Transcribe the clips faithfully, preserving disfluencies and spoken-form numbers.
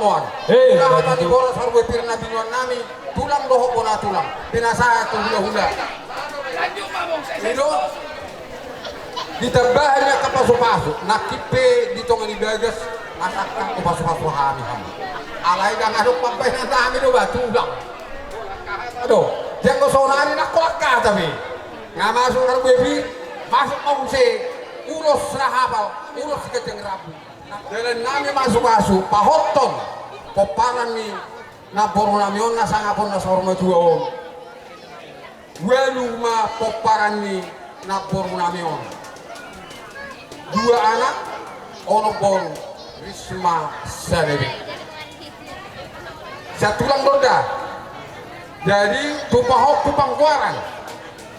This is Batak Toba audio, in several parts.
Hei, ulaon hata ni boras, harbue pir na binoan nami, tulang dohot bona tulang, pinasahat tu hulahula. I do, ditambahi angka pasupasu, nangkin pe di tonga ni bagas, masangkang tu pasupasu hami, hami. Alai ndang adong pambahenan nami do ba tulang. Adong, janggo sonari nangkin holan hata be. Nga masuk harbue pir, masuk ma muse ulos rahapal, ulos ganjang rambu. Dalan nami masupasu, pahothon pomparan ni namboru nami on na sangap on na saur matua on. Ualu ma pomparan ni namboru nami on. Dua anak, onom boru, Risma sada be. Sian tulang do da. Jadi tu pahompu panggoaran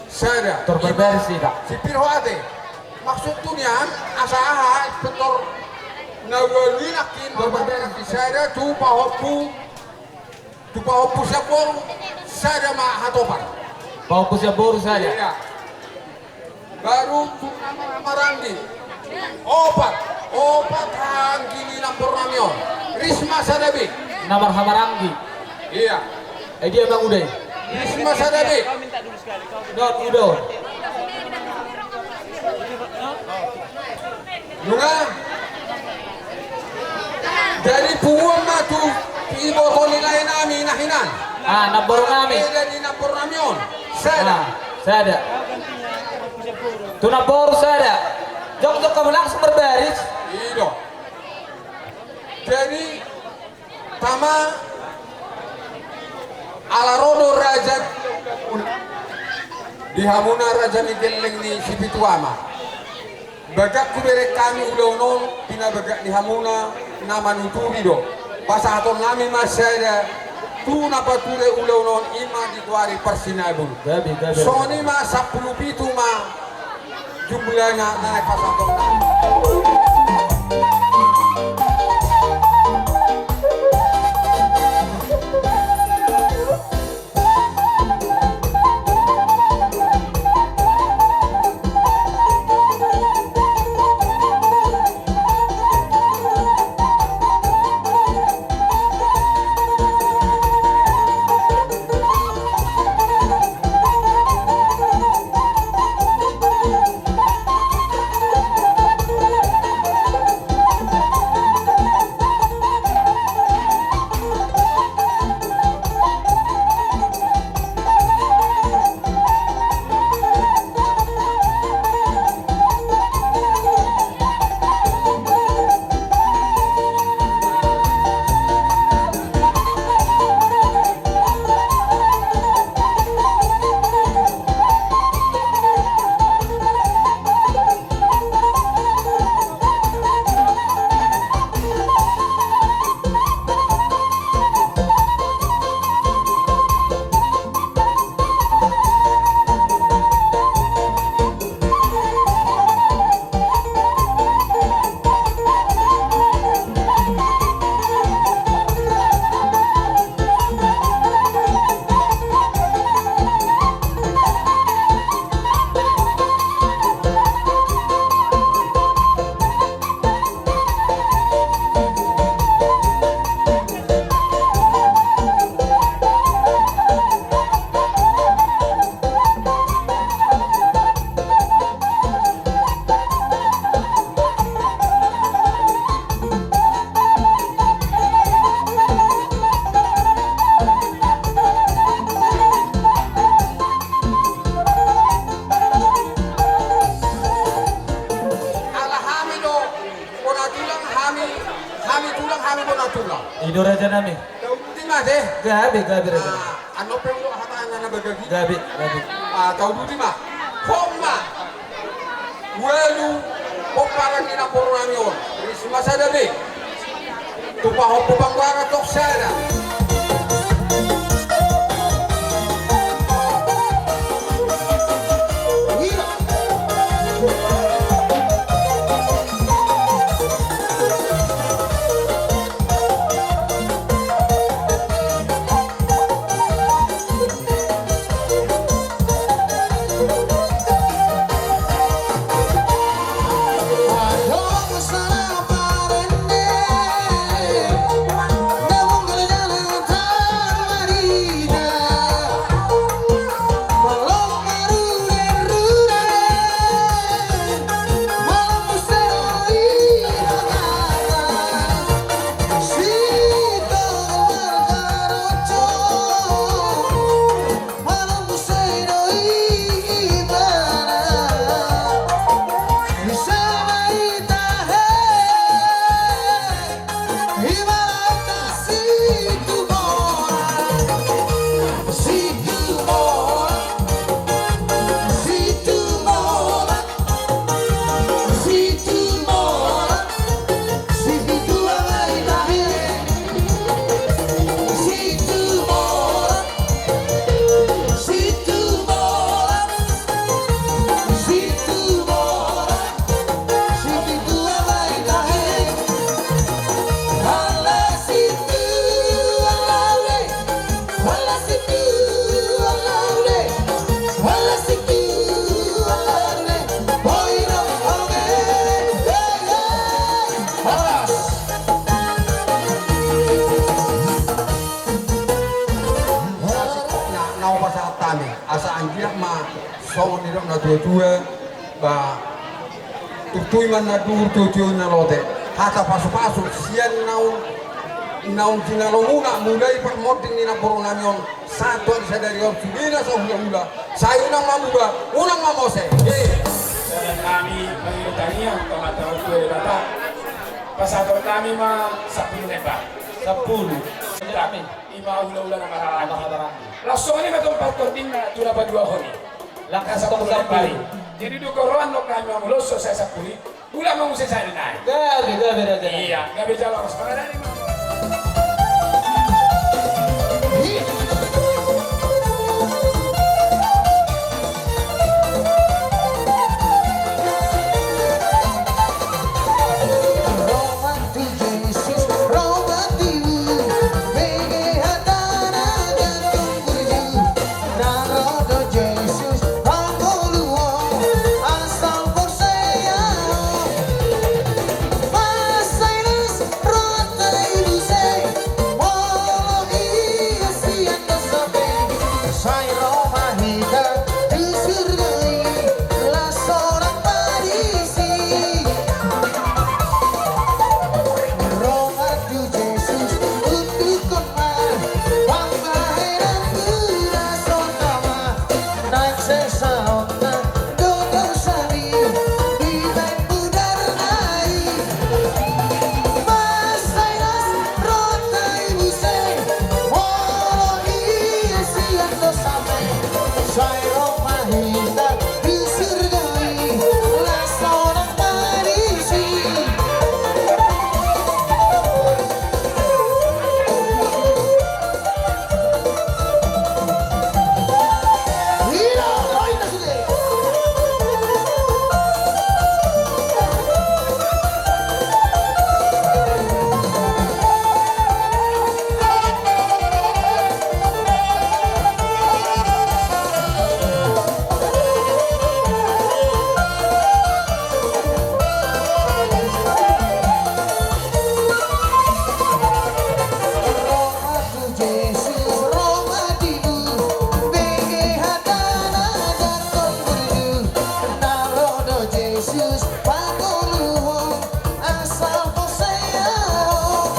sada. Tor barbarisi da. Sipir ho ate. Maksudhu nian asa aha, inspektor na ualu i nangkin. Tor barbarisi sada tu pahompu. Tu pahompu sian boru sada ma hatopan. Pahompu sian boru sada. Iya. Baru tu na marhamaranggi. Opat, opat anggi ni namboru nami on. Risma sada be. Na marhamaranggi. Iya. Eh, dia bang udah. Risma sada be. Dot, udah. Nunga. Jadi punguan ma tu iboto ni lae nami na hinan. Ah, namboru nami. Jadi namboru nami on. Sada. Ah, sada. Tu namboru sada. Jongjong hamu langsung berbaris. I do. Jadi tama, ala ro do raja di hamuna raja ni gelleng ni Sipitu Ama. Bagak hubereng hami ulaon on, pinabagak ni hamuna na manuturi do. Pasahaton nami ma sada tu na pature ulaon on, i ma di goari parsinabul. Gabe, gabe. Songon i ma sampulu pitu ma jumlahna na naeng pasahaton nami. Ala hami do bona tulang, hami, hami tulang, hami bona tulang. I do raja nami. Tau boti ma ate. Gabe, gabe raja nami. Ah, annon pe do hata na bagak i. Gabe, gabe. Ah, tau boti ma. Homa. Ualu pomparan ni namboru nami on. Risma sada be. Tu pahompu panggoaran tong sada. Tuatua, ba, turtui ma na duhur, tuatua na lote. Hata pasupasu sian naung, naung jinalomuna mulai parmonding ni namboru nami on sahat tu sadari on, sudena sahulahula. Sai unang mamuba, unang mamose. Ye. Sada hami mangido tangiang tu Amanta Martua Debata. Pasahaton nami ma sampulu lembar. Sampulu. Kami, ima hulahula na marhahamaranggi. Laos songon i ma tong patortindingna tu na paduahon i. Langkah sampulu lembar i. Jadi dung huroha nami mangulon so sae sampulu i. Ulang ma muse sae nai. Gabe, gabe, gabe. Iya, gabe jalo mas. Sai ro ma hita tu surgo i, las sonang ma disi. Ro ma tu Jesus, undukhon ma pambahenanmuna, songon ma naeng sesa on na dosa nami dibahen mudarna i. Mansai las roha i muse, molo i sian dosa nami. Sai ro ma hita tu surgo i, las sonang ma disi. Jesus, ro ma di huhut, bege hatana ndang burju. Na ro do Jesus pangoluhon, asal porsea ho.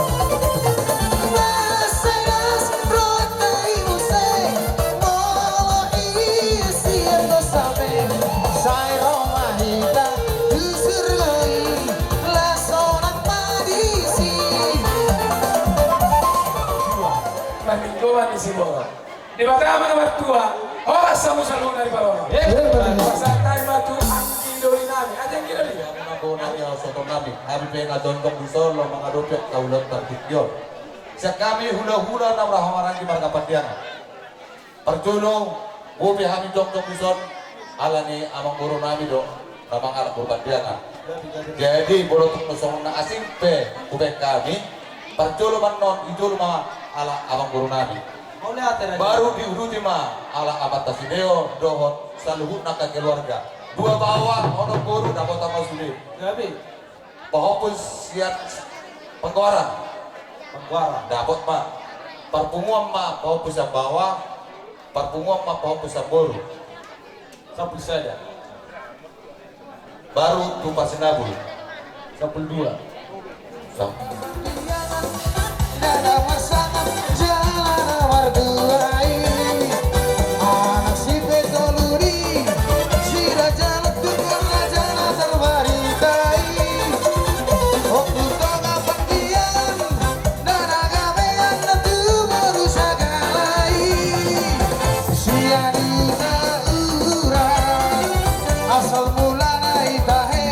Mansai las roha i muse, molo i sian dosa nami. Sai ro ma hita tu surgo i, las sonang ma disi. Marlinggoman ni siborok. Debata ma na martua, horas hamu saluhutna di parorot. Pasahat hami ma tu anggi doli nami. Aja anggi doli. Ia muna bona ia soton nami. Hami pe na jongjong dison laho mangadopi angka ulaon partingkian. Sian hami hulahula na marhahamaranggi marga Pandiangan. Parjolo, bope hami jongjong dison, ala ni amangboru nami do na mangalap boru Pandiangan. Jadi, molo tung songon na asing pe hubaen hami, parjolo ma annon, di jolo ma ala amangboru nami. Baru diuduti ma ala amanta si Deo dohot saluhutna angka keluarga. Dua baoa, onom boru, dapotan ma sude. Pahompu sian Panggoaran. Panggoaran. Dapot ma. Parpunguan ma pahompu sian baoa, parpunguan ma pahompu sian boru. Sampulu sada. Baru tu parsinabul. Sampulu dua. Sam- Sian ita ura asal mulana i tahe,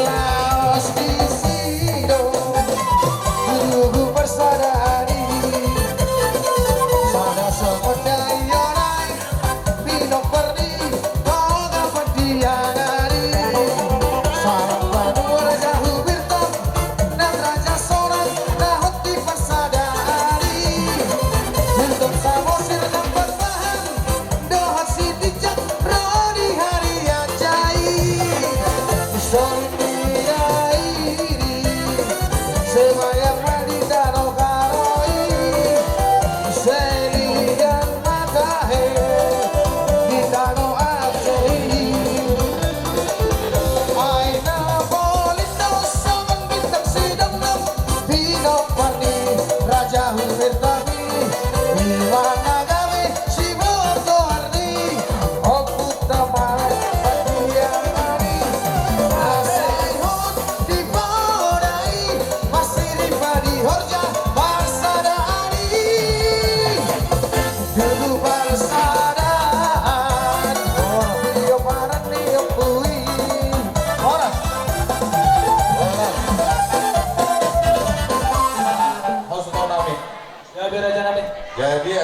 laos disi do tugu parsadaan i. Sada songon daion nai pinompar ni Toga Pandiangan i. Sahat banua Raja Hubertus, nang Raja Sonang, dohot di parsadaan i. Untuk Samosir, Nampan Bahan, dohot Sitinjak, ro di ha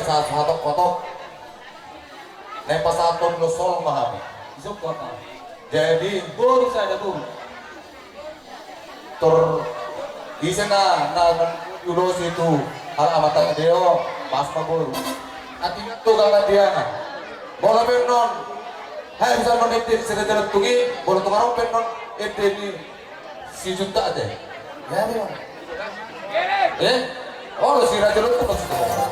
Sahat kotok. Naeng pasahathon do solo ma hami. Isuk kota. Jadi boru sada boru. Tor ise na na ulos itu hal amata deo pas ma boru. Artinya tu gaga dia. Bola pe non. Hai bisa non ente sida jalan tungi. Bola tu karong pe non ente ni. Si Junta ate. Ya, memang. Eh? Oh, si Raja Lutung maksudnya.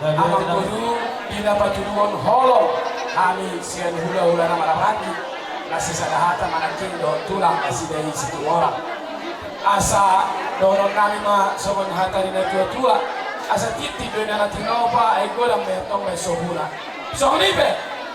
Amangboru, di na patuduhon holong hami sian hulahula na marhahamaranggi, na sisada hata manang dohot tulang nasida i Situmorang. Asa dohonon nami ma songon hata ni natuatua: Asa tintin do inna na tinopa, ai godang ma antong na so hula. Songon i pe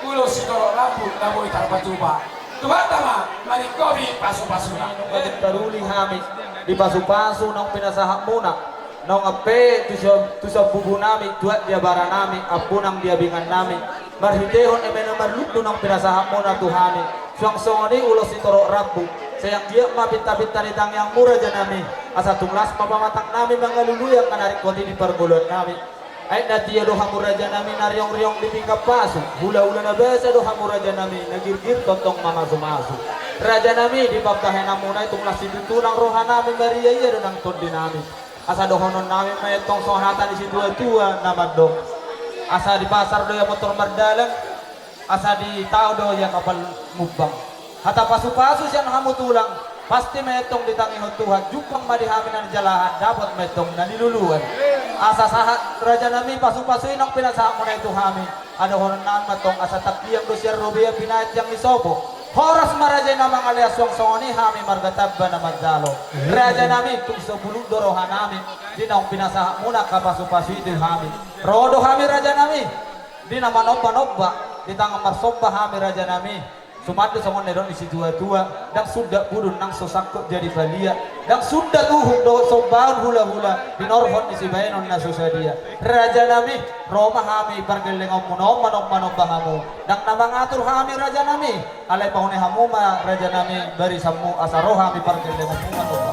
ulos sitorop rambu na boi tarpatupa. Tuhanta ma maringkopi pasupasuna. Taruli hami di pasupasu naung pinasahatmuna, naung ampe tu sa-, tu sambubu nami, tu aek di abara nami, ampunang di abingan nami, marhitehon eme na marlundu naung pinasahatmuna tu hami. Suang songon i ulos sitorop rambu. Sai anggiat ma pintapinta ni tangiangmu, raja nami, asa tung las ma pamatang nami mangalului angka na ringkot i di parngoluan nami. Ai na tia do hamu, raja nami, na riongriong di pinggan pasu, hulahula na basa do hamu, raja nami, na girgir tongtong mamasumasu. Raja nami, di pambahenanmuna i tung las situtu nang roha nami, mariaia do nang tondi nami. Asa dohonon nami ma antong songon hata ni situatua na mandok: Asa di pasar do ia motor mardalan, asa di tao do ia kapal mumbang. Hata pasupasu sian hamu tulang, pasti ma antong ditangihon Tuhan, jumpang ma di hami na nijalahan, dapot ma antong na niluluan. Asa sahat, raja nami, pasupasu i naung pinasahatmuna i tu hami, dohonon nami ma antong: Asa tangkiang do sian robean, binahen tiang ni sopo, horas ma raja i na mangalean, suang songon i hami marga Tamba na manjalo. Raja nami, tung so bulung do roha nami di naung pinasahatmuna angka pasupasu i tu hami. Ro do hami, raja nami, di na manombanomba, di tangan marsomba hami, raja nami. Suman do songon na nidok ni situatua: Ndang sundat budun nang so sangkot jadi palia, ndang sundat uhum dohot sombaon hulahula, dinorhon ni sibahenon na so sadia. Raja nami, ro ma hami pargellengonmuna on manombanomba hamu. Ndang na mangatur hami, raja nami, alai pahompu hamu ma, raja nami, barisanmu, asa ro hami pargellengonmuna on.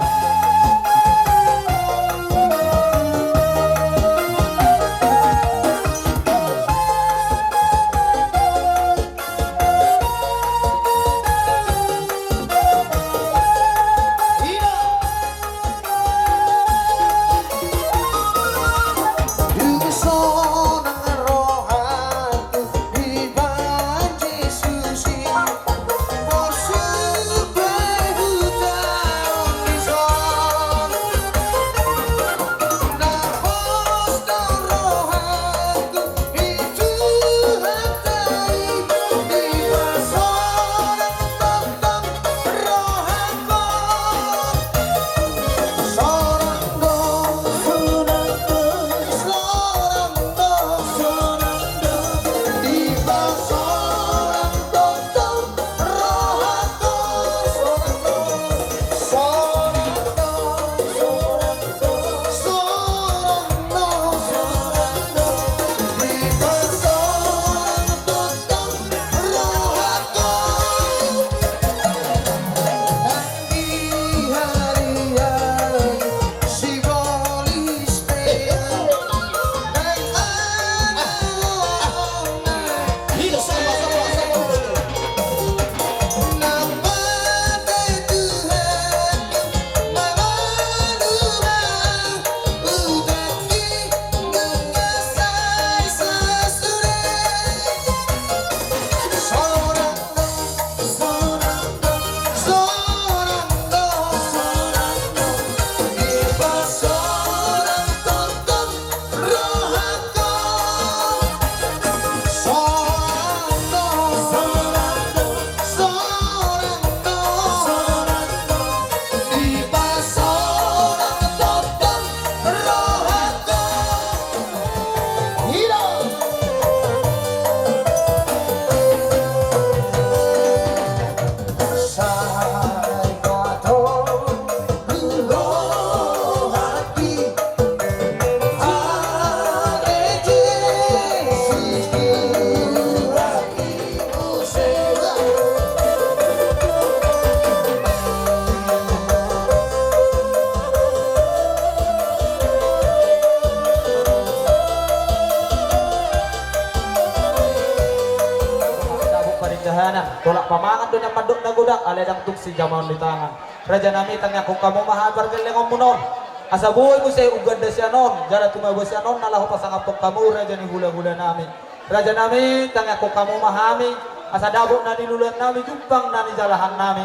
Tolak pamangan do nian mandok na godang, alai ndang tung sijamaon ni tangan. Raja nami, tangiangkon hamu ma hami pargellengonmuna on, asa boi muse umganda sian on jala tumaba sian on na laho pasangaphon hamu, raja ni hulahula nami. Raja nami, tangiangkon hamu ma hami, asa dapot na niluluan nami, jumpang na nijalahan nami.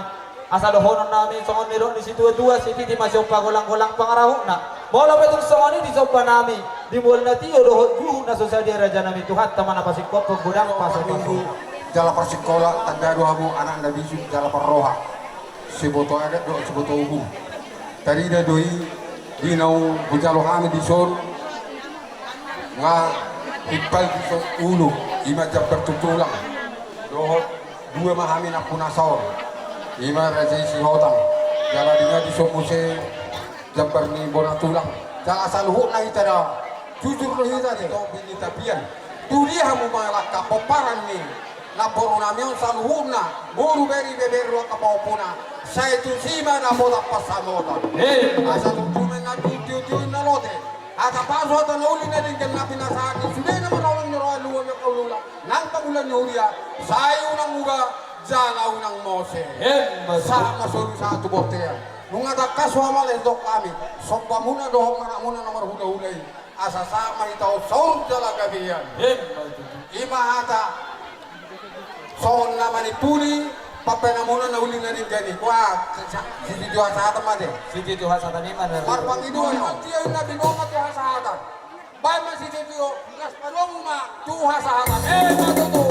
Asa dohonon nami songon nidok ni situatua: Sititi ma siompa, golanggolang pangarahutna. Molo pe tung songon i disomba nami, Di mual na tio dohot juhut na so sadia, raja nami, Tuhanta ma na pasingkophon godang pasu-pasu. Jala parsingkola, tanda do hamu anakna bisuk jala parroha. Siboto adat dohot siboto uhum. Tarida do i di na hujalo hami dison. Nga himpal dison ulu, ima jambar tu tulang. Dohot dua ma hami nampuna saon. Ima raja i Sihotang. Jala di na dison muse jambar ni bona tulang. Jala saluhutna hita da. Jujur do hita di topi ni tapian. Tu dia hamu mangalangka pomparan ni namboru nami on saluhutna. Boru, bere, beberu, angka pahompuna. Sai tusi ma dapotan pansamotan. Asa tutu ma na tu tio-tio na lote. Asa pasu hata na uli na denggan na pinasahat ni sudena manaulung ni roha, luhut ni angka hulahula nang pangula ni huria. Sai unang muba jala unang mose. Sahat ma solu sahat tu bontean. Nunga tangkas hamu ale didok hami, sombamuna dohot anakmuna na marhulahula i, asa sahat ma hita on saur jala gabean. Ima hata songon na manimpuli pambahenanmuna na uli na denggan i. Wah, sititi hasahatan ma te. Sititi hasahatan i ma na. Marpangidoan ma tio inna binoma tu hasahatan. Baen ma sitio-tio, las padomu ma tu hasahatan. Ima tutu.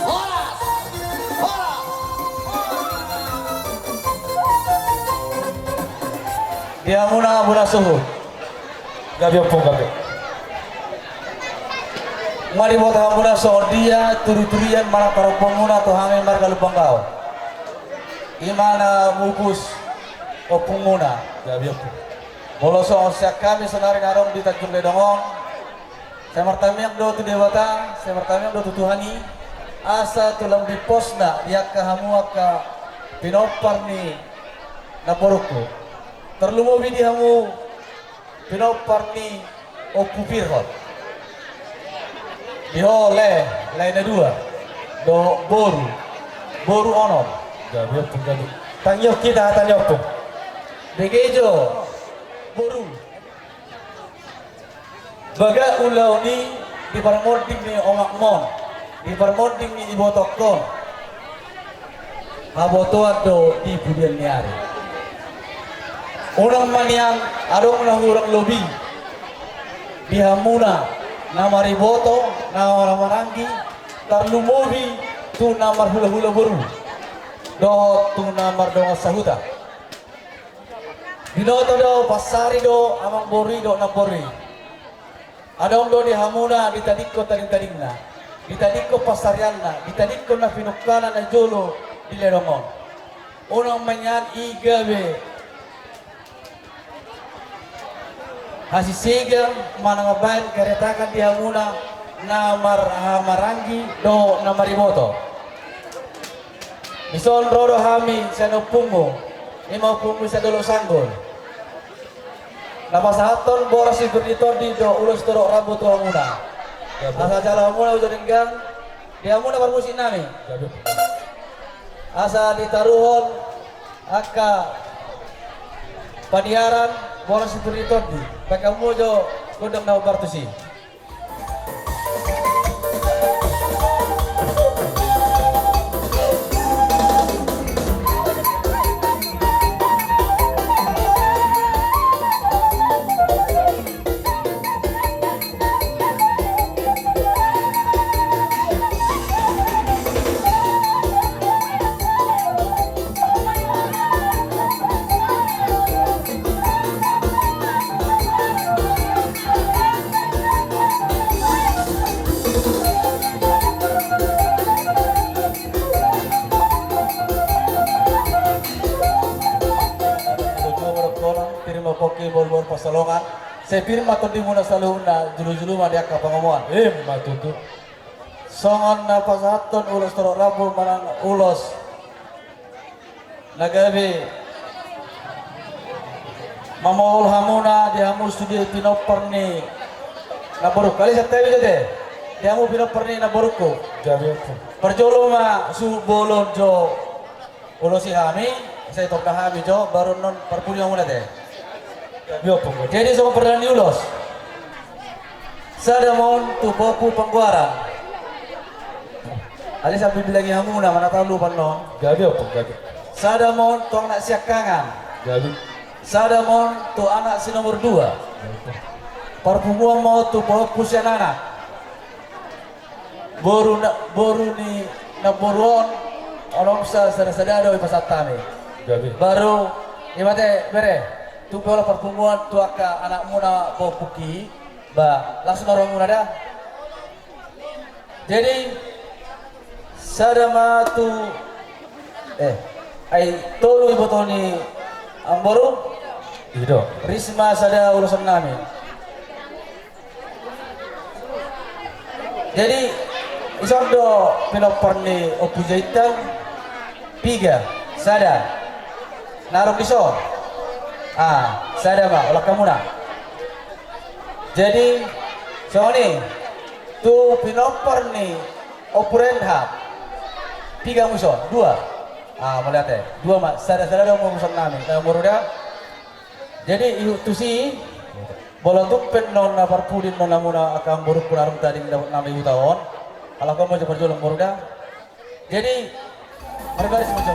Horas! Horas! Di hamuna bona suhut. Gabe ompung, gabe. Nunga diboto hamuna songon dia turi-turian manang parompuanmuna tu hami marga Lumbanggao. Ima na mupus ompungmuna. Gabe ompung. Molo songon sian hami saonari na adong di Tanjung Ledong on, sai martamiang do tu Debata, sai martamiang do tu Tuhan i, asa tulang diposna di angka hamu angka pinompar ni namborungku. Tarlumobi di hamu pinompar ni Ompu Pirhot. Di ho lae, lae na dua. Dohot boru. Boru onom. Gabe ompung, gabe. Tangiangkon hita hata ni ompung. Bege jo. Boru. Baga ulaon i di parmonding ni omakmon, di parmonding ni ibotongkon. Habotoan do di pudian ni ari. Unang ma nian adong na hurang lobi di hamuna na mariboto, na marhamaranggi, tarlumobi tu na marhulahula boru dohot tu na mardongan sahuta. Binoto do, pansari do amangboru i dohot namboru i. Adong do di hamuna ditadingkon tadingtadingna, ditadingkon pansarianna, ditadingkon na pinungkana na jolo di ledong on. Unang ma nian i gabe hasisigan manang mambaen karetaan di hamuna na marhamaranggi dohot na mariboto. Dison ro do hami sian ompungmu, ima ompungmu sian Dolok Sanggul. Na pasahathon boras sipir ni tondi dohot ulos torop rambu tu hamuna. Asa jalo hamuna uju denggan di hamuna parmusik nami. Asa ditaruhon angka paniaran boras sipir ni tondi. Baen hamu jo gondang na hombar tusi. Pir ma pongki, boru-boru pansalongan. Sai pir ma tondimuna saluhutna, julu-julu ma di angka pangomoan. Ima tutu. Songon na pasahathon ulos torop rambu manang ulos na gabe mamohol hamuna di hamu sude pinompar ni namborungku. Alai santabi jo te, di hamu pinompar ni namborungku. Parjolo ma suhut bolon jo ulosi hami, sai tongka hami jo baru annon parpudi hamuna te. Jadi songon pardalanan ni ulos. Sada ma on tu Ompu Panggoaran. Alai sambil bilangi hamuna ma na talu pannon. Gabe ompung, gabe. Sada ma on tu anak siangkangan. Gabe. Sada ma on tu anak si nomor dua. Parpunguan ma on tu pahompu sian anak. Boru na, boru ni namboru on, along sa sada-sada do i pasahat hami. Gabe. Baru, i ma ate bere, tung pe holan parpunguan tu angka anakmuna pahompu i, ba, langsung ma rohamuna da. Jadi, sada ma tu, eh, ai tolu iboto ni amboru? I do. Risma sada ulosan nami. Jadi, ison do pinompar ni Ompu Jaitan, piga, sada. Naung dison. Ah, sada ma, holan hamuna. Jadi, songon i, tu pinompar ni Ompu Reinhard. Piga hamu dison? Dua. Ah, mauliate. Dua ma, sada-sada do ulosan nami. Na boru da. Jadi, ihut tusi, molo tung pe annon na parpudi annon hamuna angka amborungku na adong tading dapot nama i huta on. Alai on ma jo parjolo amboru da. Jadi, marbaris ma jo.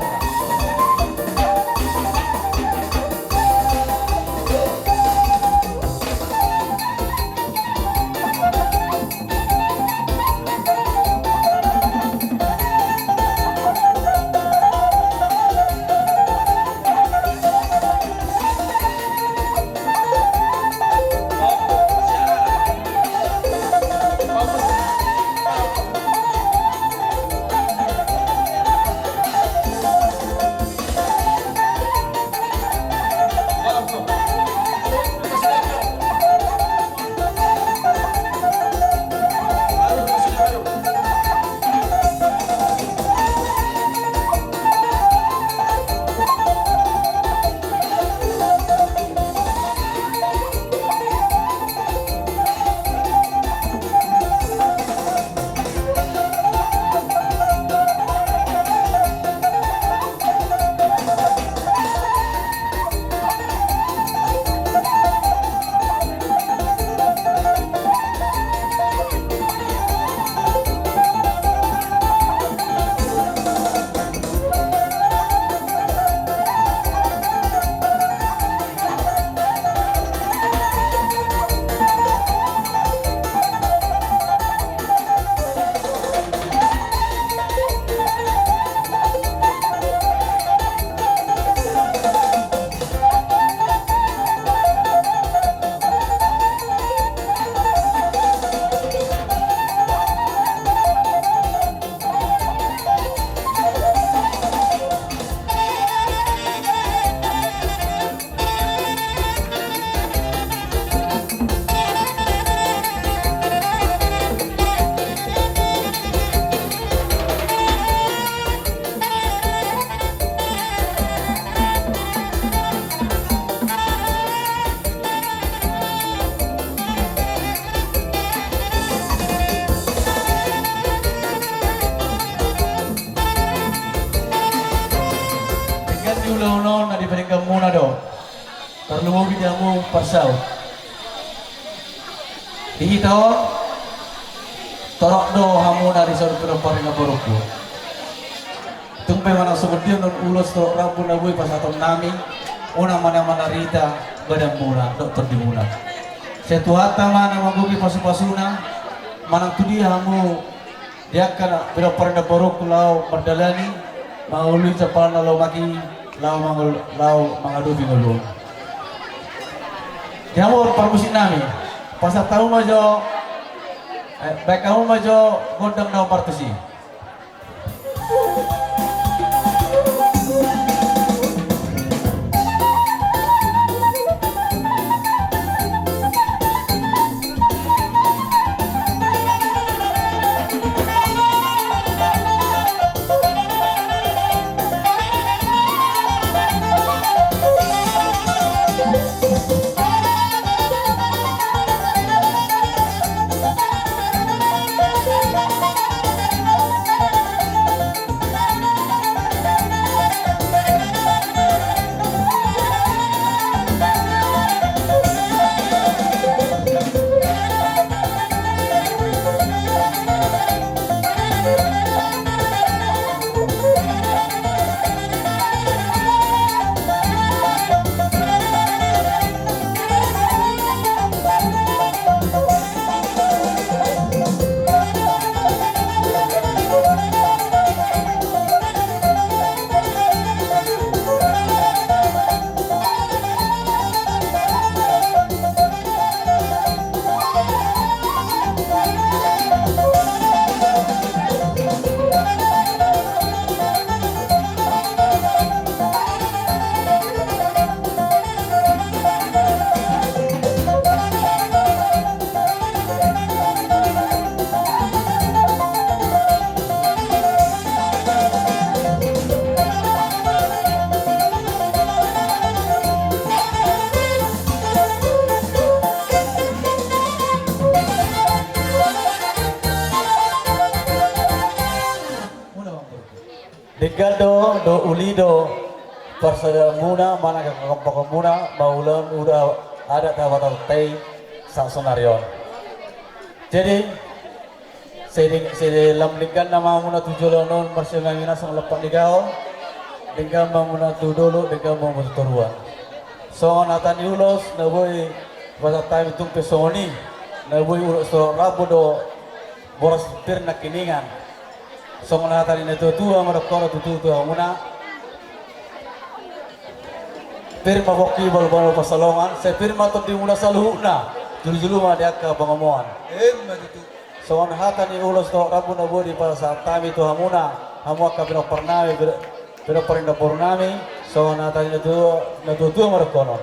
Denggan ni ulaon on na dipadengganmuna do. Tarlumobi di hamu parsaut. Di hita on, torop do hamuna dison pinompar ni namborungku. Tung pe manang songon dia annon ulos torop rambu na boi pasahaton nami, unang ma na manarita badanmuna dohot tondimuna. Sai Tuhanta ma na manggohi pasupasuna, manang tu dia hamu di angka na pinompar ni namborungku laho mardalani, mangalului jampalan na lomak i, laho mangol-, laho mangadopi ngolu on. Di hamu parmusik nami, pasahat hamu ma jo, eh, baen hamu ma jo gondang na hombar tusi. Gado do uli do parsaulianmuna manang hakompokonmuna mangulahon adat Batak i sahat sonari on. Jadi, sai lam denggan ma hamuna tu joloan on marsimanginan songon lampak ni gaol, denggan ma hamuna tu dolok, denggan ma hamuna tu toruan. Songon hata ni ulos na boi pasahat hami tung pe songon i, na boi ulos do rambu do boras pir nangkiningan. Songon hata ni natuatua ma dohonon tutu tu hamuna. Pir ma pongki, balu-balu pansalongan, sai pir ma tondimuna saluhutna, julu-julu ma di angka pangomoan. Emma tutu. Songon hata ni ulos dohot rambu na boi dipasahat hami tu hamuna, hamu angka pinomparnami, pinompar ni namborunami, songon hata ni natuatua ma dohonon.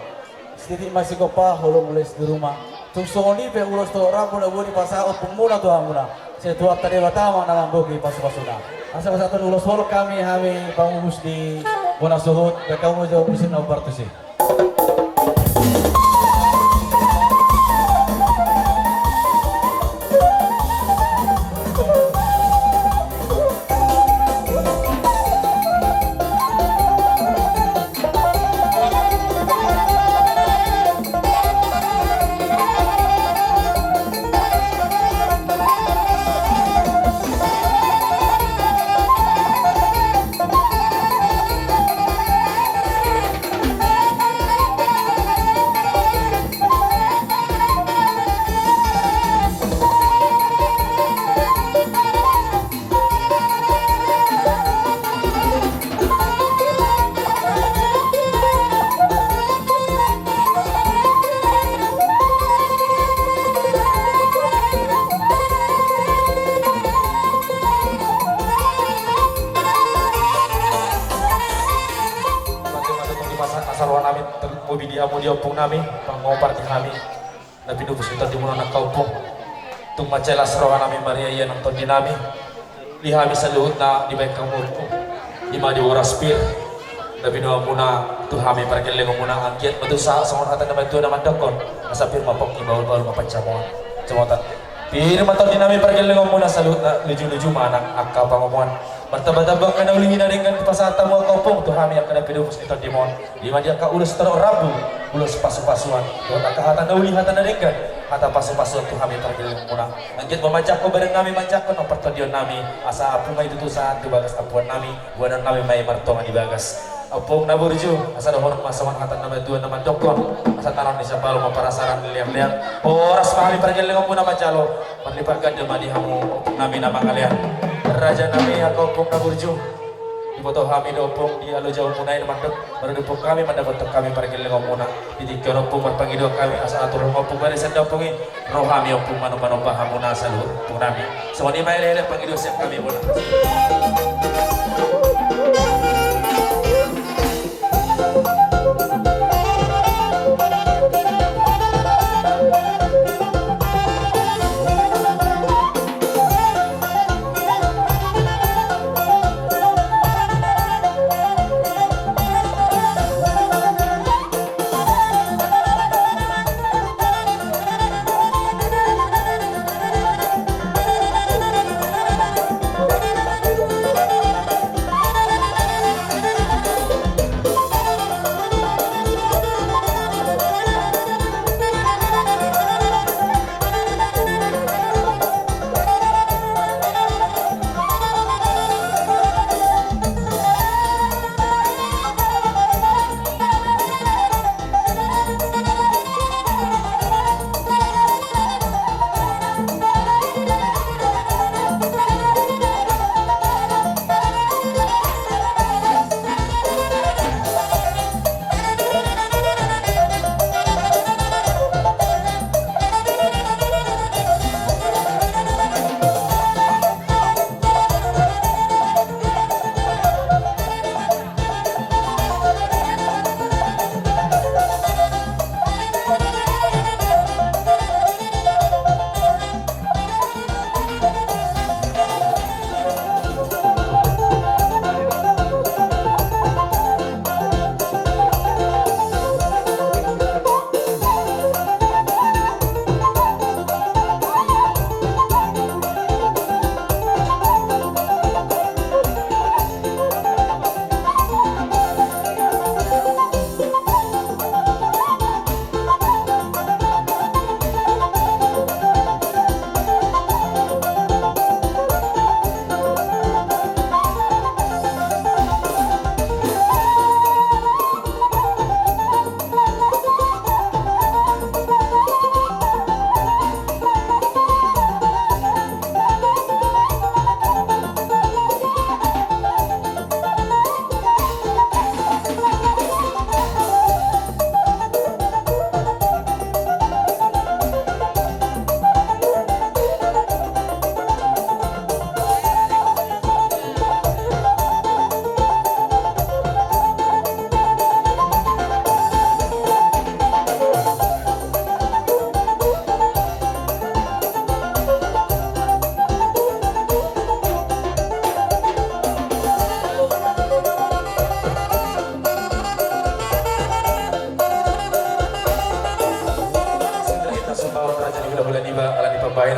Sititi ma sigompa, holong ma les di ruma. Tung songon i pe ulos dohot rambu na boi dipasahat ompungmuna tu hamuna, sai Tuhanta Debata ma na mambohi pasu-pasuna. Asa pasahathon ulos holong hami, hami pangubus di bona suhut, baen hamu jo musik na partusi. Asa rohanami tarlumobi di hamu di ompungnami, pangopar di hami. Na pinupus ni tondimuna nangkin ompung. Tung mansai las rohanami marria ia nang tondinami. Di hami saluhutna dibaen hamu ompung. Ima di boras pir na binoanmuna tu hami pargellengonmuna, anggiat ma tung sahat songon hata ni natuatua na mandokkon. Asa pir ma pongki, bahul-bahul ma pansamotan. Pir ma tondinami pargellengonmuna saluhutna, luju-luju ma nang angka pangomoan. Martamba-tamba angka na uli na denggan dipasahat hamu angka ompung tu hami angka na pinupus ni tondimuna. Ima di angka ulos torop rambu, ulos pasu-pasuan, dohot angka hata na uli, hata na denggan, hata pasu-pasuan tu hami pargellengonmuna. Anggiat ma manjangkon badannami, manjangkon partondionnami, asa ampu ma i tutu sahat tu bagas ampuannami, boanonnami ma i martonga di bagas. Ompung na burju, asa dohonon ma songon hata ni natuatua na mandokkon, asa tanom ni sampalu ma parasaran ni leang-leang. Horas ma hami pargellengonmuna manjalo, marlipat ganda ma di hamu ompungnami na mangalean. Rajanami, angka ompung na burju. Diboto hami do ompung di alojaonmuna i na mandok, maradophon hami, mandapothon hami pargellengonmuna. Di tingki on ompung marpangidoan hami asa atur ompung barisan da ompung i. Ro hami ompung manomba-nomba hamuna saluhut ompungnami. Songon i ma elek-elek pangidoan sian hami bona.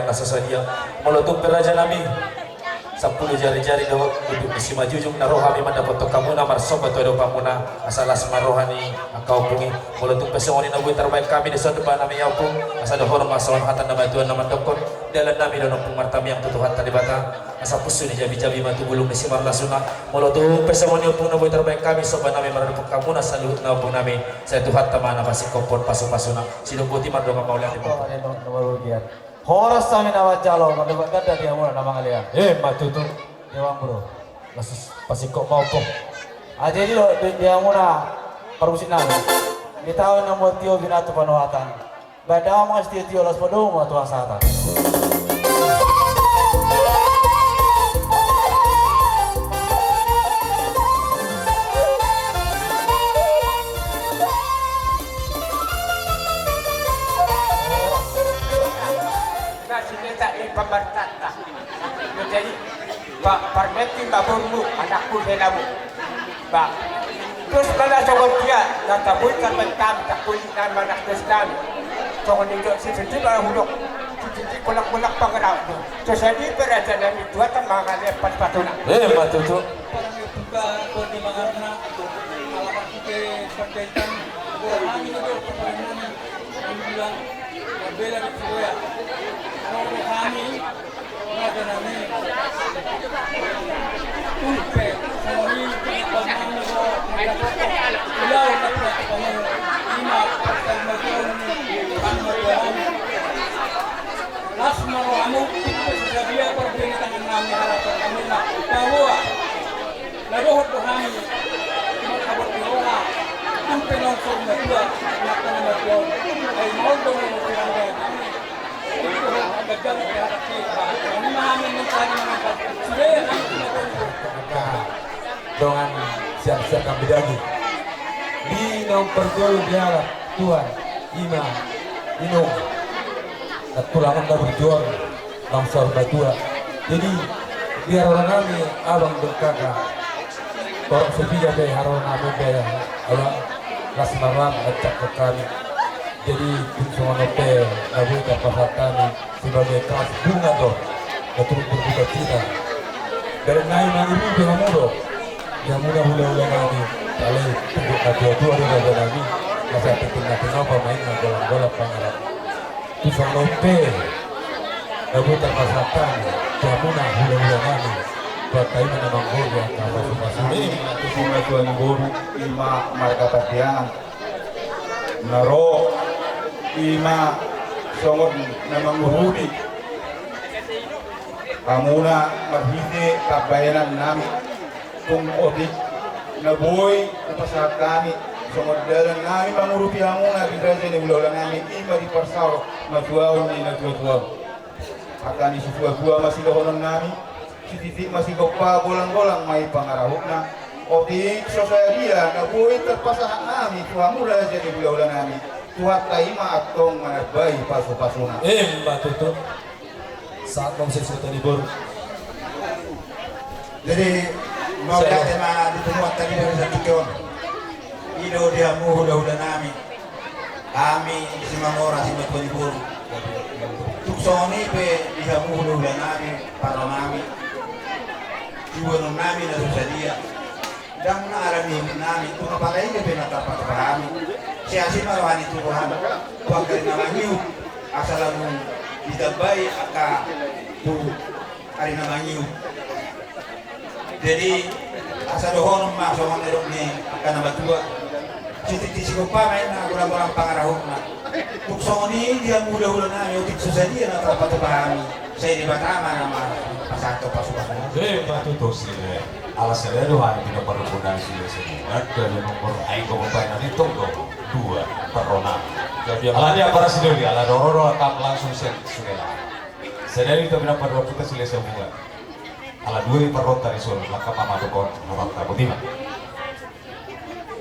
na so sadia. Molo tung pe raja nami, sampulu jari-jari dohot ujung ni simanjujung na ro hami mandapothon hamuna marsomba tu adopanmuna, asa las ma roha ni angka ompung i. Molo tung pe songon i na boi tarbaen hami, dison do baen nami ompung, asa dohonon ma songon hata ni natuatua na mandokkon: Dalan nami do on ompung martamiang tu Tuhanta Debata, asa pusu ni jabi-jabi ma tu bulung ni simarlasuna. Molo tung pe songon i ompung na boi tarbaen hami, somba nami maradophon hamuna saluhutna ompung nami, sai Tuhanta ma na pasingkophon pasu-pasuna. Sidung boti mardongan mauliate ma. Horas hami na manjalo, mardalan ganda di hamuna na mangalean. Emma tutu. Dewang bro. Laos pasingkop ma ompung. Ah, jadi do di, di hamuna parmusik nami. Di taon na mual tio binatu panuhatan. Baen damang ma sitio-tio, laos padomu ma tu hasahatan. Na sineta ni pamartanta. Jadi, pa-, parmenti ma bormu, anakku, helamu. Ba. Terus mana songon dia, na taboi tarbaen hami, takkulit nami, manang dos nami. Songon i do, sititi ma hudok, sititi bolak-bolak pangarahutna. Terus jadi pe raja nami, Tuhanta ma na lean pasu-pasuna. Emma tutu. Parmenti ma bormu mangarna, alamat ke Panjaitan, borhat nami do, parmenti. Bilang, bela di Surabaya. Ro do hami, raja nami. Tung pe, songon i, tinggal nami do, mendapatkan. Ulau na pinatupa mu, ima, pertama tahun ni, pertama tahun. Las ma rohamu, tung pe sadia parbue ni tangan nami, harapan nami, na, bahwa na dohot do hami, marhabot ni roha, tung pe na longsor matua, na pala matua on. Ai maol do na longsor matua. Tung pe hagajalan di hadapi. Hami ma hami mencari mengapa. Sudah ya, hami sudah tahu. Maka, dongan siap-siap kami daging. Di nomor tolu dialap, Tuan, ima, inum. Tulangan na berjuang. Bangsa Orbatua. Jadi, di haroro nami, abang dohot kakak, torop sapiga pe haroro nami pe, abang, las ma roham, ancak hami. Jadi, tung songon on pe, na boi tarpasahat hami, sebagai kelas bunga do, na turut berduka cita. Dari nai mangiru di hamu do, di hamu na hulahula nami, alai tunduk na tuatua do raja nami, masa penting na tinawa pamain na golang-golang pangarap. Tung songon on pe, na boi tarpasahat hami, tu hamuna hulahula nami, tu hata i ma na manggohi angka pasupasu i. Ima tuan boru, ima marga Pardiangan. Na ro, ima songon na mangurupi hamuna marhite pambahenan nami. Tung otik na boi hupasahat hami, songon dalan nami mangurupi hamuna di raja ni hulahula nami, ima di parsaor matuaon ni natuatua. Hata ni situatua ma sidohonon nami, sititi ma sigompa, golang-golang ma i pangarahutna. Otik so sadia na boi tarpasahat hami tu hamu raja ni hulahula nami, Tuhanta i ma antong manambai pasupasuna. Emma tutu. Sahat ma muse tu situan ni boru. Jadi, mauliate ma di punguanta di boru saat on. I do di hamu hulahula nami. Hami Simamora, simatua ni boru. Tung songon i pe di hamu hulahula nami, parro nami. Ibonon nami na so sadia. Ndang na ala ni hami, tung apala i pe na tarpatupa hami. Sai asi ma roha ni Tuhan, tu angka ari na mangihut, asa lam ditambai angka tu ari na mangihut. Jadi, asa dohonon ma songon na nidok ni angka na matua. Sititi sigompa ma inna, golang-golang pangarahutna. Tung songon i di hamu hulahula nami, otik so sadia na tarpatupa hami. Sai Debata ma na marpasahat pasupasu. Emma tutu. Ala sada do hami pinompar ni Silahisabungan, dua nomor, ai gompa na nitong do dua, parro nami. Jadi, ala ni apa ra sidoli, ala doro do kam langsung sian sungai. Sada do hita pinompar ni Silahisabungan. Ala dua i parronta di son, langka ma madok on, parronta. Boti ma.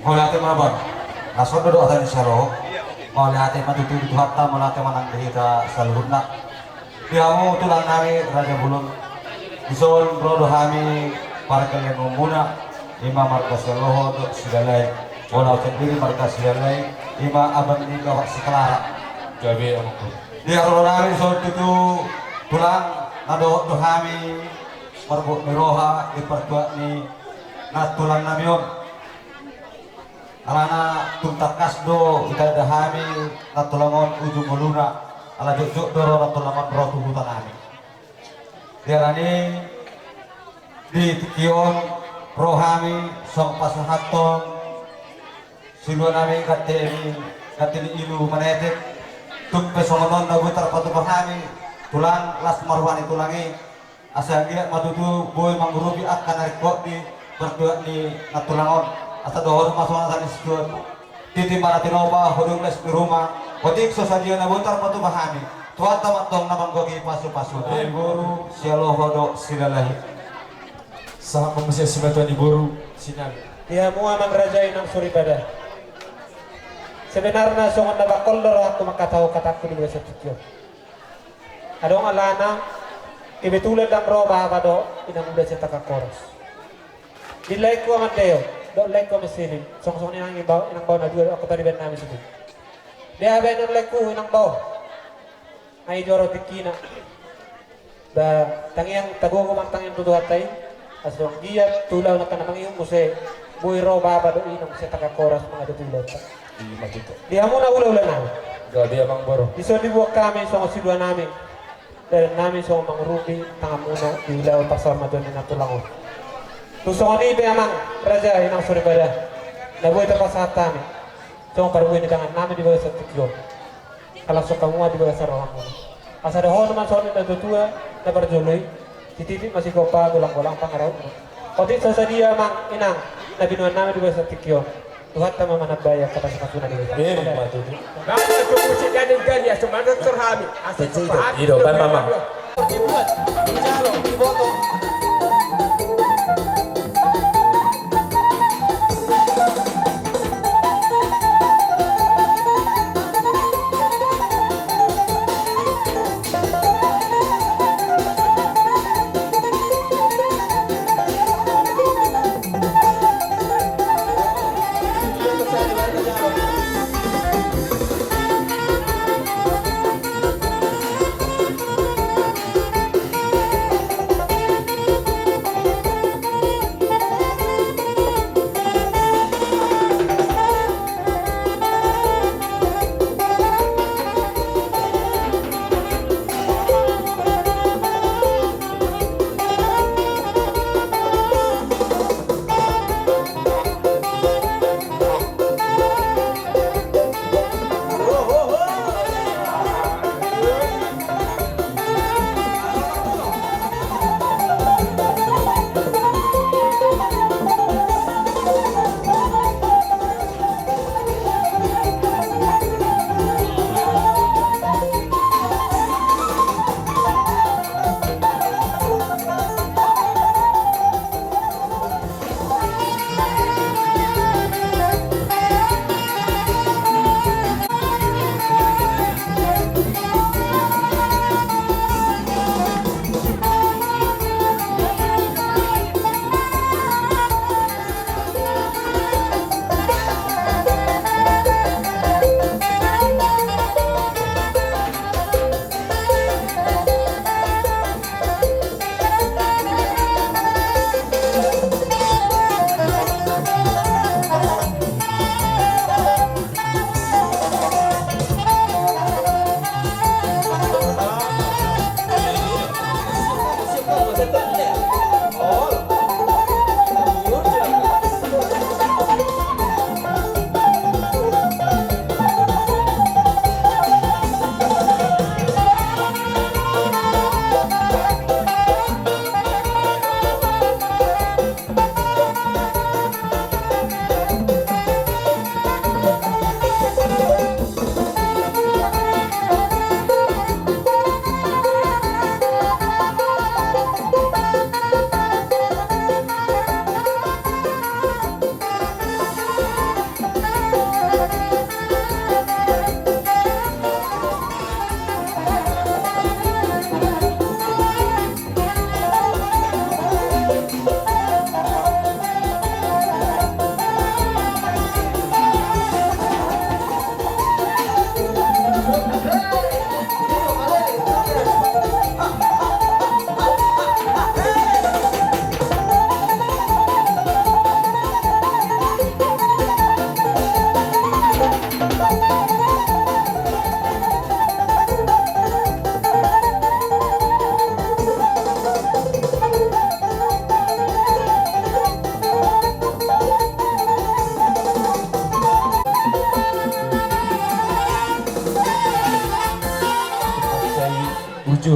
Mauliate ma, Bang. Na songon on do hata ni salo. Mauliate ma tutu di Tuhanta, mauliate ma nang di hita saluhutna. Di hamu tulang nami Raja Bulun. Dison ro do hami parkeleanmuna, ima marga Silaho dohot Silalahi. Molo au sandiri marga Silalahi, ima abang ni dohot si Klara. Gabe, Amangku. Di haroro nami dison tutu Tulang, na dohot do hami marbot ni roha di partuat ni nantulang nami on. Alana tung tangkas do ditanda hami nantulang on ujung ngoluna, ala jotjot do ro nantulang on ro tu huta nami. Di alani i, di tingki on ro hami songon pasahathon silua nami, ganteni, ganteni Ilu Manetek. Tung pe songon on na boi tarpatupa hami, tulang, las ma roha ni tulang i. Asa anggiat ma tutu boi mangurupi angka na ringkot di partuat ni nantulang on. Asa dohonon ma songon hata ni situan: Titi ma na tinopa, huduk les ni ruma, otik so sadia na boi tarpatupa hami, Tuhanta ma antong na manggohi pasupasu. Di boru sialoho dohot silalahi. Sahat ma muse simatua ni boru sinami. Di hamu amang raja inang soripada. Sebenarna songon na bangkol do rohangku mangkatahon hatangku di bagasan tingki on. Adong alana, kebetulan ndang ro bapa dohot inang uda sian Tangkas Horas. Di laengku amang Deo dohot laengku amang Selin, songon-songon inang bao, inang bao na dua do angka pariban nami tutu. Di aha baenon laengku inang bao? Ai joro tingkina. Ba tangiang tagogo ma tangiang tu Tuhanta i. Asa anggiat tu ulaon angka na mangihut muse boi ro bapa dohot inang sian Tangkas Horas mangadopi ulaonta. Ima tutu. Di hamu na hulahula nami. Gabe amang boru. Dison dibuat hami songon silua nami, dalan nami songon mangurupi tanganmuna di ulaon parsaurmatuaon ni nantulang on. Tung songon i pe amang raja inang soripada, na boi tarpasahat hami songon parbue ni tangan nami di bagasan tingki on. Ala songon hamu ma di bagasan rohamuna. Asa dohonon ma songon na tuatua na parjolo i: Sititi ma sigompa, golang-golang pangarahutna. Otik so sadia amang inang na binoan nami di bagasan tingki on, Tuhanta ma manambai angka pasupasuna di bagasan. Ima tutu. Bapak tu musik gading-gading, asa mandokkon hami. Asa. Ido, baen ma amang. Dibuat, dijalo, diboto.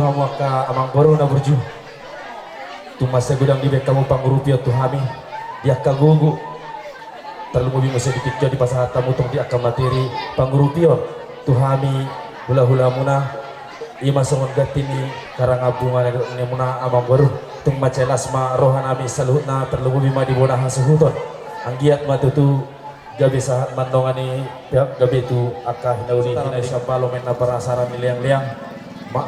Hamu angka amangboru na burju, tung mansai godang dibaen hamu pangurupion tu hami di angka gogo. Tarlumobi muse di tingki on dipasahat hamu tong di angka materi pangurupion tu hami hulahulamuna. I ma songon ganti ni karangabunga ni muna amangboru. Tung mansai las ma rohanami saluhutna, tarlumobi ma di bona hasuhuton. Anggiat ma tutu gabe sahat mandongani, gabe tu angka hinauli hinauli sambalo, maen na parasara ni leangleang. Ma,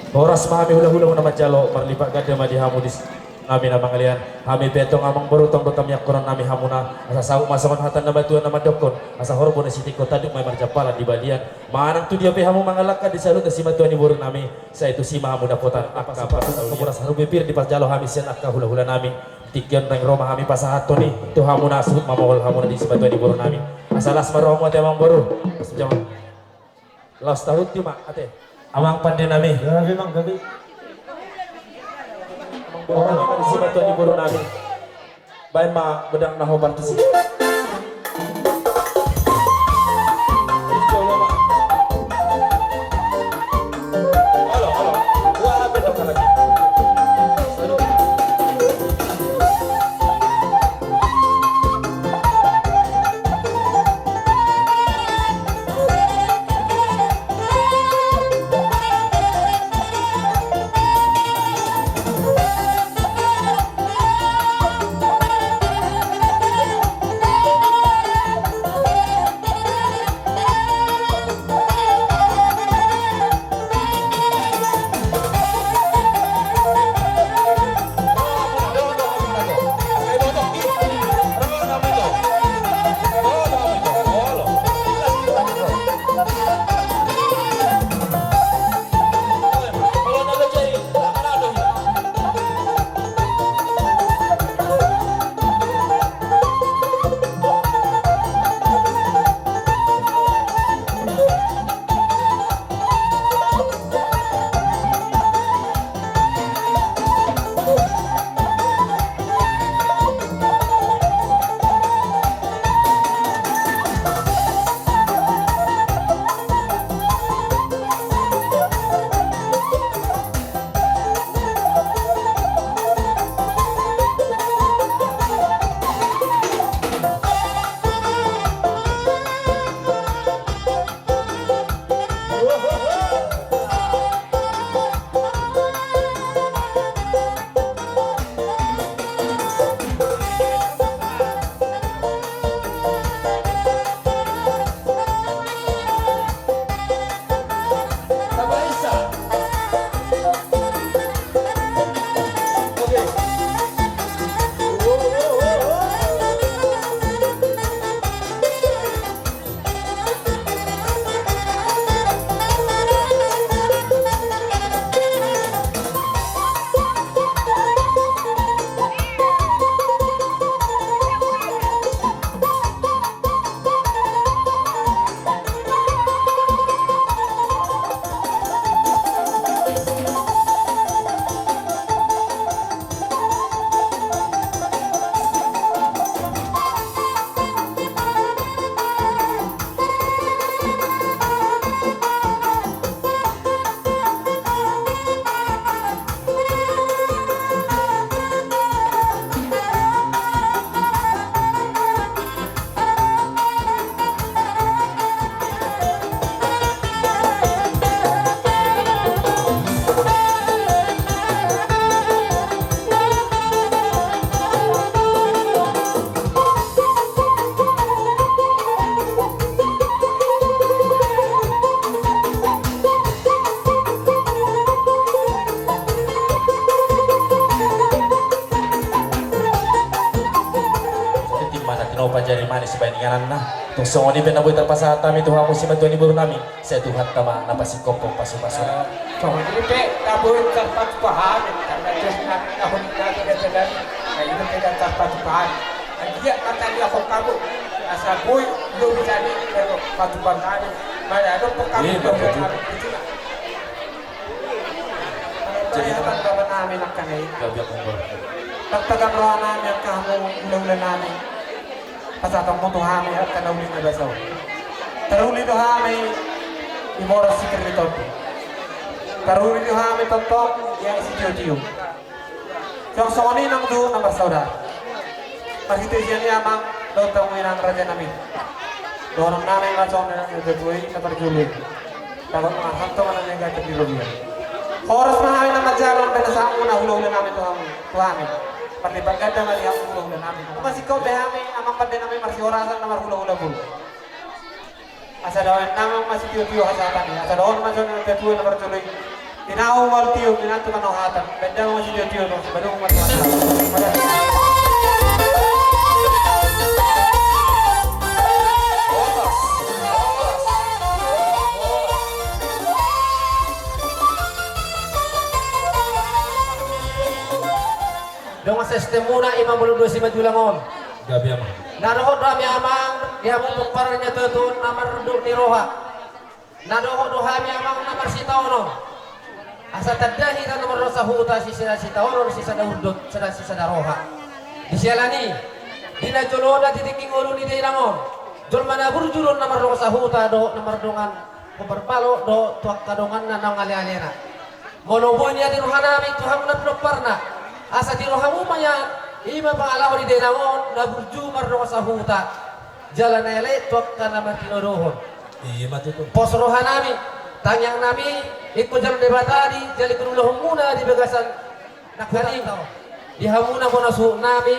horas ma hami hulahulamuna manjalo, marlipat ganda ma di hamu di s-, nami na mangalean. Hami pe tong amangboru tong do tamiangkonon nami hamuna, asa saut ma songon hata ni natuatua na mandokkon, asa horbo na sitingko taduk ma i marjampalan di balian. Manang tu dia pe hamu mangalangka di saluhut na simatua ni borunami, sai tusi ma hamu dapotan angka pasu-pasu na horas. Haru be pir diparjalo hami sian angka hulahulanami. Tingki on naeng ro ma hami pasahathon i tu hamuna, suhut ma mangolu hamuna di simatua ni borunami. Asa las ma rohamu ate amangboru. Laos tahunti ma ate amang pandenami. Gabe, amang, gabe. Amangboru nami di simatua ni borunami. Baen ma godang na hombar tusi. Tingki ma na tinopa jari manis sibaen ingananna. Tung songon i pe na boi tarpasahat hami tu hamu simatua ni borunami. Sai Tuhanta ma na pasingkophon pasupasuna. Songon i pe na boi tarpatupa hami, karena jelas na, na honi na tu desa dami, na i pe na tarpatupa hami. Anggiat ma taliahon hamu asa boi lobi sani patupa hami. Mana ada pekami. Jadi, patupa hami nangkaning i. Gabe, amangboru. Tangkasan rohanami angka hamu hulahulanami. Pasahatonmu tu hami angka na uli na basa on. Taruli do hami di boras singkir ni tondi. Taruli do hami tongtong ia sitiotio. Songon songon i nang tu na marsaudara. Marhite sian i amang dohot hamu inang raja nami. Dohonon nami ma songon na tuatua i na parjolo i. Tagot mangarham tonga na niagatan di robi. Horas ma hami na manjalo pinasahatmuna hulahula nami tu hamu, tu hami. Parlipat ganda ma di hamu hulahula nami. Masingkop be hami amang pande nami marsihorasan na marhulahula bulu. Asa daonon nami ma sitiotio hasahatan i. Asa dohonon ma songon na tuatua na parjolo i. Tinahu ma tio, tinantu ma hata. Baen damang ma sitiotio, tong sibadomu ma tu hata. Dongan sistemuna ima molo dua simanjulang on. Gabe amang. Na dohot do hami amang, di hamu pomparan ni natuatua on na marunduk ni roha. Na dohot do hami amang na marsitaonon. Asa tanda hita na mardosa huta sisada sitaonon, sisada undut, sada sisada roha. Di siala ni i, di na jolo na di tingki ngolu ni dainang on, jolma na burju do na mardosa huta dohot na mardongan hombar balok dohot tu angka donganna naung alealena. Molo boi nian di rohanami tu hamu na pinomparna, asa di rohamu ma nian, ima pangalaho ni dainang on na burju mardosa huta. Jala na elek tu angka na martinodohon. Ima tutu. Pos rohanami, tangiangnami, ingkon jalo Debata di jala ingkon ulahonmuna di bagasan nangkaning. Di hamuna bona suhutnami,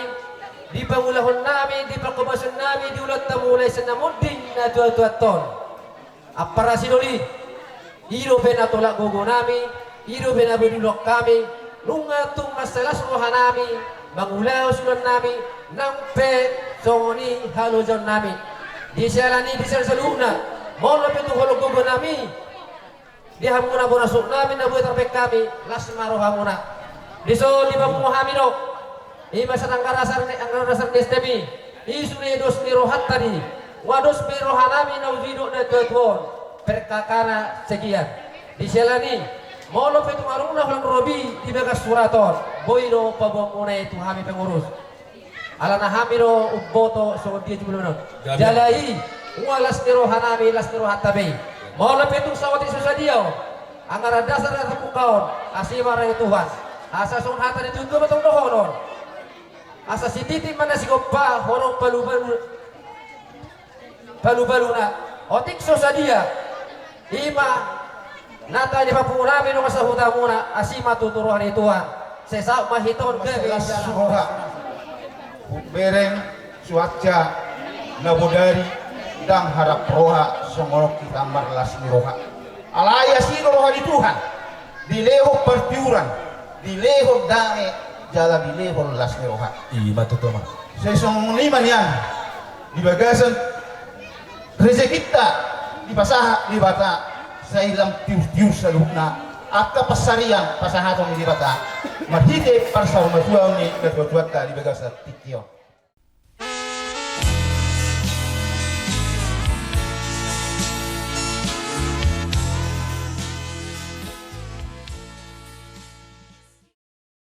di pangulahonnami, di pangkobasonnami, di ulaonta mulai sian na monding na tuatuanta on. Ampara sidoli. I dope na tolap gogonami, i dope na boi diulahon hami, nunga tung mansai las rohanami, mangulahon suhutnami, nang pe songon i halojaonnami. Di siala ni i di siala saluhutna, molo pe tung holong gogonami, di hamuna bona suhutnami na boi tarbaen hami, las ma rohamuna. Dison dipapungu hami do. Ima sada angka dasar ni, angka dasar ni S T M i. I sude dos ni rohanta di. Ua dos be rohanami na uji dohot na tuatua on. Perkakana sekian. Di siala ni i, molo pe tung adong na holan robi di bagas surat on, boi do paboaonmuna i tu hami pengurus. Alana hami do umboto songon dia jumolo on. Jala i, ua las ni rohanami, las ni rohanta be i. Molo pe tung saotik so sadia on. Anggaran dasar na tarbuka on, asi ma roha ni Tuhan. Asa songon hata ni tuatua ma tong dohonon. Asa sititi ma na sigompa, horong palupalu, palupaluna. Otik so sadia. Ima na tahe di papungunami dongan sahutamuna, asi ma tutu roha ni Tuhan. Sai saut ma hita on gabe las roha. Bereng suansa na bodari ndang harap roha songon hita marlas ni roha. Alai asi do roha ni Tuhan. Dilehon partiuran, dilehon dame, jala dilehon las ni roha. Ima tutu ma. Sai songon i ma nian di bagasan rejekinta dipasahat Debata, sai lam tiurtiur saluhutna angka pansarian pasahaton ni Debata marhite parsaurmatuaon ni natuatuanta di bagasan tingki on.